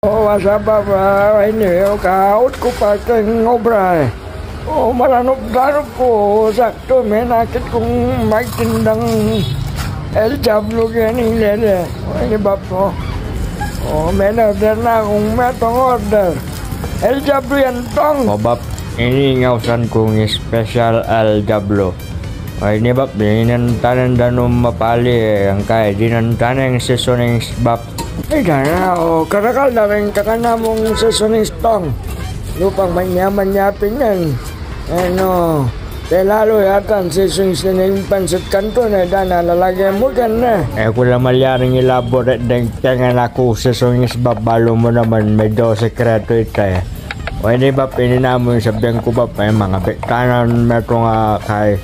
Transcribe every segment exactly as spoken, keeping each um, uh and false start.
O, what's up, Bap? Ah, anyway, o, kaut ku pa keng obra, e. O, maranup-danup ku, saktu menakit kung magtindang El Diablo keni, lele. O, ini, Bap, o. O, men-order na kung metung order. El Diablo yan, Tong. O, Bap, ini ing ausan kung special El Diablo. Ay, ini, Bap, dinan tana ing danum a pali, e, angkay dinan tana ing seasonings, Bap. Ay, dana, o, karakal da ring kakanamung seasonings, Tong. Lupang manyaman ya pin yan. Ano, pelalu yata ing seasonings ning pansit kanton, e, dana, lalage mu keni. E ku la malyaring elaborate deng keng anak ku seasonings, Bap, balu mu naman, medyo sekretu ita, e. O, ini, Bap, ini namu ing sabian ku, Bap, e, mangabit tana metung a kay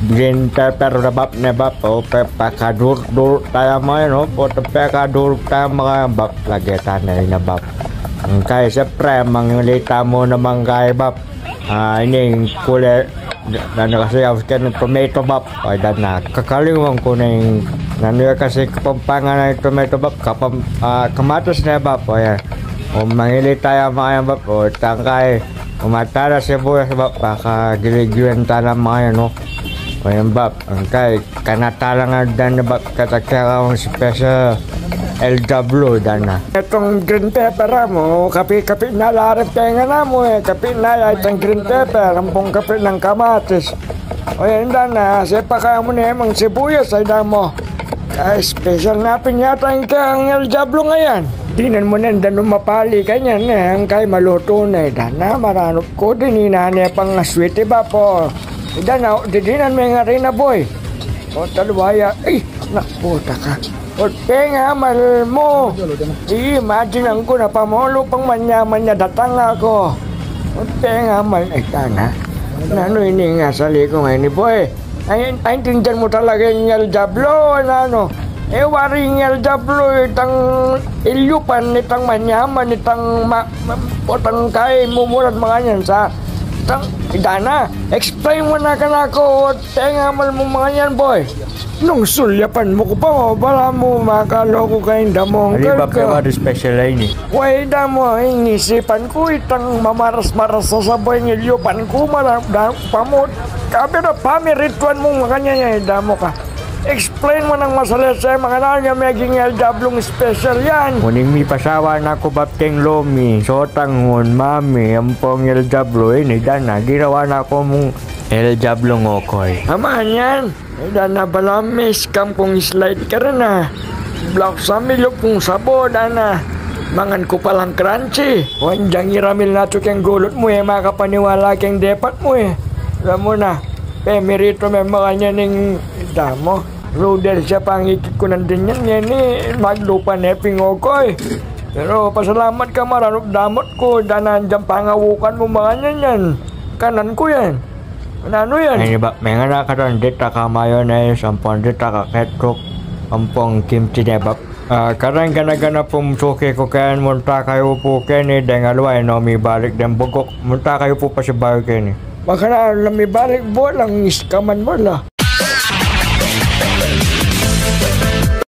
green pepper da, Bap, ne, Bap, o, pe-, pekadurut-durut taya makanyan, o, pota pekadurut taya makanyan, Bap, lage tana ini, Bap. Angkay, siyempre, mangili tamu naman kay, Bap. A, ini ing kule, dana kasi aus keni tomato, Bap. Ay, dana, kakalingwan ku ne ing, nanu ya kasi Kapampangan a tomato, Bap, kapam-, a, kamatis ne, Bap. O, yan. O, mangili taya makanyan, Bap. O, tangkay, o, matalas, sibuyas, Bap, pakagiligiwan tana makanyan, no? O, yan, Bap, angkay, kanatalan nga dana, Bap, keta kekang special El Diablo, dana. Itang green pepper, a, mu, kapi-kapi na la ring penga namu, e, kapi na ya itang green pepper, ampong kapi nang kamatis. O, yan, dana, sepa ka mu ne mang sibuyas, ay, dana mu. Ay, special na pin yata ing keng El Diablo ngeni. Dinan mu ne ing danum a pali kanyan, e, angkay malutu ne, dana, maranup ku, dininan ne pang sweet, e, Bap, o. Dana, o, didinan me ngeni, boy. O, talwa ya, ay, naku, taka. O, pengamal mu. I-imagine ku na pa mu, lupang manyaman ya datang aku. O, pengamal, e, dana. Nanu ini ing asali ku ngeni, boy? Ay, aintindian mu talaga ing El Diablo, nanu? E, wari ing El Diablo, itang ilyupan, itang manyaman, itang ma-, ma-, potang kay mumurad makanyan sa. Itang, dana, explain mu na kanaku, o, pengamal mu makanyan, boy. Nung sulyapan mu ku pa, o, balamu makaloku ka ing damong. Ali, Bap, ka. Wari special a ini. Wa, e, damu, ing isipan ku, itang mamaras-maras a sabay ing ilyupan ku, mara-, da-, pamut. Kabira, pamirituan mu makanyan, e, damu ka. Explain mu nang masalese, makananu ya meging El Diablong special yan. Uling mipasawa na ku, Bap, keng lomi, sotang, mami, ampong El Diablo, ini, dana, ginawa na ku mung El Diablong okoy. Aman yan. Ay, dana, balamu mi-scam kung slide karin, a. Block sa milyup kung sabo, dana. Mangan ku palang crunchy. Wan, dyang iramil na tu keng gulut mu, e makapaniwala keng depat mu, e. Alam mu na, pemiritu me makanyan ing, damu. Rudel, siya pangikit ku nandin yan, ngeni maglupa ne pin okoy. Pero pasalamat ka, maranup-danup ku, dana, dyang pangawukan mu makanyan yan. Kanan ku yan. Nanu yan? Ay, Bap, mengan na katan ditak a mayonnaise, ampong ditak a ketchup, ampong kimchi ne, Bap. A, kareng gana-gana pung suki ku keni, munta kayu pu keni deng aliwa, e no mibalik deng buguk, munta kayu pu pasibayu keni. Baka na la mibalik, bolang scam-an mu la.